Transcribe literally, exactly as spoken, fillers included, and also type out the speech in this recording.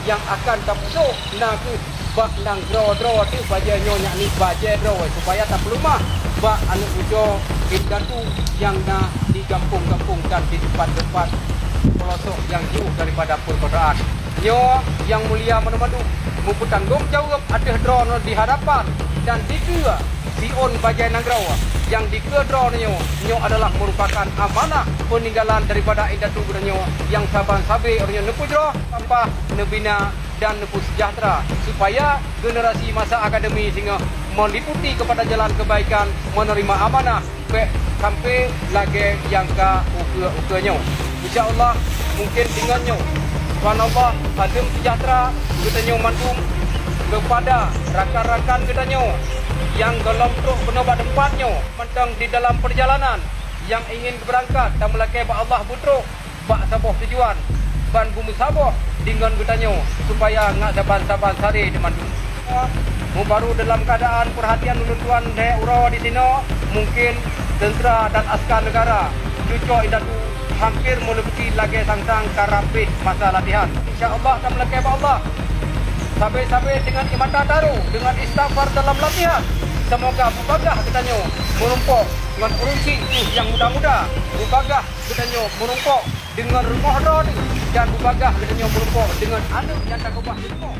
Nyang akan tapeusok na kheueh bak nanggroe droe teuh bajée nyoe, yakni bajée droe, supaya tapeuleumah bak aneuëk bucoe indatu nyang na di gampông-gampông dan di teumpat-teumpat peulosok nyang jiôh daripada peurkotaan. Nyoe nyang mulia mandum-mandum meupeutanggong jaweueb ateueh droe nyoe di hadapan dan dikeue siôn bajée nanggroe nyang dikeue droe nyoe. Nyoe adalah meurupakan amanah peuninggalan daripada indatu geutanyoe nyang saban sabe ureuëng nyoe neupeujroh sampah, neubina dan neupeuseujahteura, supaya generasi masa akademi singoh meuliputi keupada jalan keubaikan, meuneurima amanah bék sampai lagée nyang ka ukeue-ukeue nyoe. Insya Allah, mungkin deungon nyoe, Tuhan Allah akan seujahteura geutanyoe mandum keupada rakan-rakan geutanyoe nyang gohlom trok keunoe bak teumpat nyoe mantong di dalam peurjalanan nyang ingin geubeurangkat, tameulakée bak Allah beutrok bak saboh tujuan ban beumeusaboh deungon geutanyoe, supaya ngat saban-saban sare teumandum. Meubaru dalam keuadaan peurhatian ulôn tuan lhée uroe di sinoe, mungkin teuntra dan askar neugara cucok indatu hampir meuleubeh lagée sang-sang ka rab pih masa latihan. Insya Allah, tameulakée bak Allah, sabe-sabe deungon ié mata taro, deungon istighfar dalam latihan. Seumoga beubagaih geutanyoe meurumpok ngon ureuëng syiek nyang muda-muda, beubagaih geutanyoe meurumpok deungon rumoh droe teuh, dan beubagaih geutanyoe meurumpok deungon aneuëk nyang takeubah di rumoh.